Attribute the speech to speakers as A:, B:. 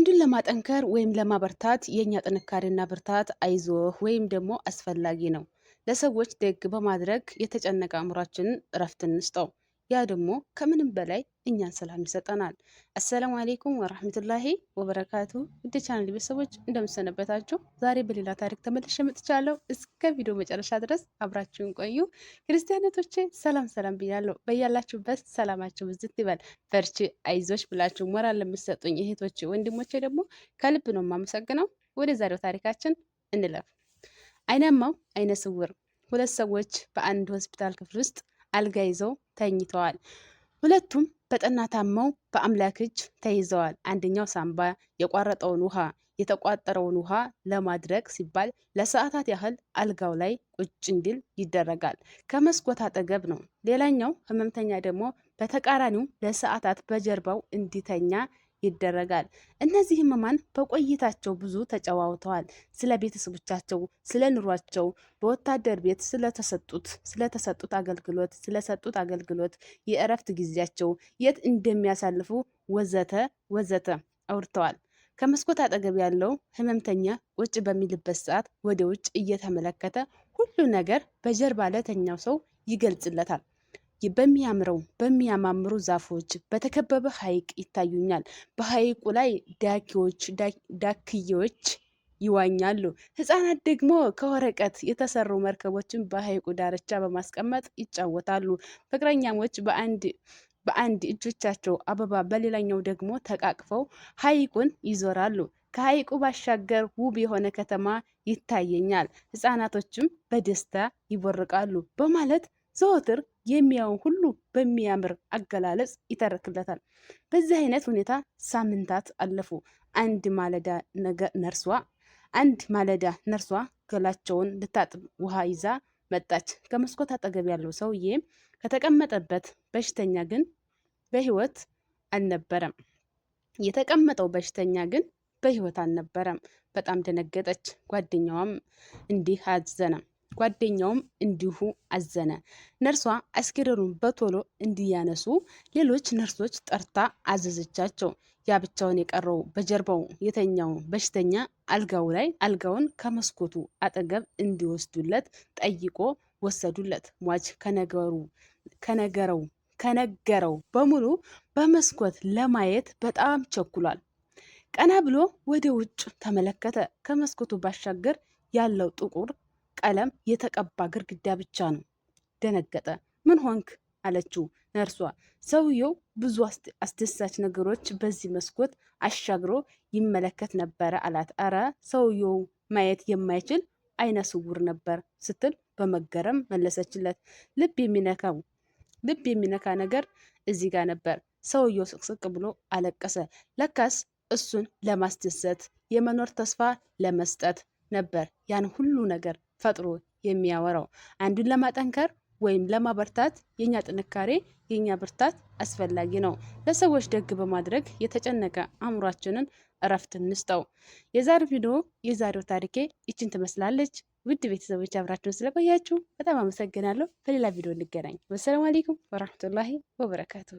A: አንዱን ለማጠንከር ወይም ለማበርታት የእኛ ጥንካሬና ብርታት አይዞህ ወይም ደግሞ አስፈላጊ ነው። ለሰዎች ደግ በማድረግ የተጨነቀ አእምሯችንን እረፍት እንስጠው። ያ ደግሞ ከምንም በላይ እኛን ሰላም ይሰጠናል። السلام عليكم ورحمة الله وبركاته። ውድ ቻናል ቤተሰቦች እንደምሰነበታችሁ፣ ዛሬ በሌላ ታሪክ ተመልሼ መጥቻለሁ። እስከ ቪዲዮ መጨረሻ ድረስ አብራችሁን ቆዩ። ክርስቲያኖቶቼ ሰላም ሰላም ብያለሁ። በያላችሁበት ሰላማችሁ ብዝት ይበል። በርቺ፣ አይዞሽ ብላችሁ ሞራል ለምትሰጡኝ እህቶቼ ወንድሞቼ ደግሞ ከልብ ነው የማመሰግነው። ወደ ዛሬው ታሪካችን እንለፍ። አይናማው አይነ ስውር ሁለት ሰዎች በአንድ ሆስፒታል ክፍል ውስጥ አልጋ ይዘው ተኝተዋል። ሁለቱም በጠና ታመው በአምላክ እጅ ተይዘዋል። አንደኛው ሳምባ የቋረጠውን ውሃ የተቋጠረውን ውሃ ለማድረግ ሲባል ለሰዓታት ያህል አልጋው ላይ ቁጭ እንዲል ይደረጋል። ከመስኮት አጠገብ ነው። ሌላኛው ህመምተኛ ደግሞ በተቃራኒው ለሰዓታት በጀርባው እንዲተኛ ይደረጋል። እነዚህ ህመማን በቆይታቸው ብዙ ተጨዋውተዋል። ስለ ቤተሰቦቻቸው፣ ስለ ኑሯቸው፣ በወታደር ቤት ስለተሰጡት አገልግሎት፣ የእረፍት ጊዜያቸው የት እንደሚያሳልፉ ወዘተ ወዘተ አውርተዋል። ከመስኮት አጠገብ ያለው ህመምተኛ ቁጭ በሚልበት ሰዓት ወደ ውጭ እየተመለከተ ሁሉ ነገር በጀርባ ለተኛው ሰው ይገልጽለታል። በሚያምረው በሚያማምሩ ዛፎች በተከበበ ሐይቅ ይታዩኛል። በሐይቁ ላይ ዳኪዎች ዳክዬዎች ይዋኛሉ። ህፃናት ደግሞ ከወረቀት የተሰሩ መርከቦችን በሐይቁ ዳርቻ በማስቀመጥ ይጫወታሉ። ፍቅረኛሞች በአንድ እጆቻቸው አበባ በሌላኛው ደግሞ ተቃቅፈው ሐይቁን ይዞራሉ። ከሐይቁ ባሻገር ውብ የሆነ ከተማ ይታየኛል። ህፃናቶችም በደስታ ይቦርቃሉ በማለት ዘወትር የሚያውን ሁሉ በሚያምር አገላለጽ ይተርክለታል። በዚህ አይነት ሁኔታ ሳምንታት አለፉ። አንድ ማለዳ ነርሷ አንድ ማለዳ ነርሷ ገላቸውን ልታጥብ ውሃ ይዛ መጣች። ከመስኮት አጠገብ ያለው ሰውዬ ከተቀመጠበት በሽተኛ ግን በህይወት አልነበረም። የተቀመጠው በሽተኛ ግን በህይወት አልነበረም። በጣም ደነገጠች። ጓደኛዋም እንዲህ አዘነ። ጓደኛውም እንዲሁ አዘነ። ነርሷ አስክሬኑን በቶሎ እንዲያነሱ ሌሎች ነርሶች ጠርታ አዘዘቻቸው። ያ ብቻውን የቀረው በጀርባው የተኛው በሽተኛ አልጋው ላይ አልጋውን ከመስኮቱ አጠገብ እንዲወስዱለት ጠይቆ ወሰዱለት። ሟች ከነገሩ ከነገረው ከነገረው በሙሉ በመስኮት ለማየት በጣም ቸኩሏል። ቀና ብሎ ወደ ውጭ ተመለከተ። ከመስኮቱ ባሻገር ያለው ጥቁር ቀለም የተቀባ ግድግዳ ብቻ ነው። ደነገጠ። "ምን ሆንክ?" አለችው ነርሷ። ሰውየው ብዙ አስደሳች ነገሮች በዚህ መስኮት አሻግሮ ይመለከት ነበረ አላት። "እረ ሰውየው ማየት የማይችል አይነ ስውር ነበር" ስትል በመገረም መለሰችለት። ልብ የሚነካ ነገር እዚህ ጋር ነበር። ሰውየው ስቅስቅ ብሎ አለቀሰ። ለካስ እሱን ለማስደሰት፣ የመኖር ተስፋ ለመስጠት ነበር ያን ሁሉ ነገር ፈጥሮ የሚያወራው። አንዱን ለማጠንከር ወይም ለማበርታት የኛ ጥንካሬ የኛ ብርታት አስፈላጊ ነው። ለሰዎች ደግ በማድረግ የተጨነቀ አእምሯችንን እረፍት እንስጠው። የዛሬው ቪዲዮ የዛሬው ታሪኬ ይችን ትመስላለች። ውድ ቤተሰቦች አብራችሁን ስለቆያችሁ በጣም አመሰግናለሁ። በሌላ ቪዲዮ እንገናኝ። والسلام عليكم ورحمة الله وبركاته።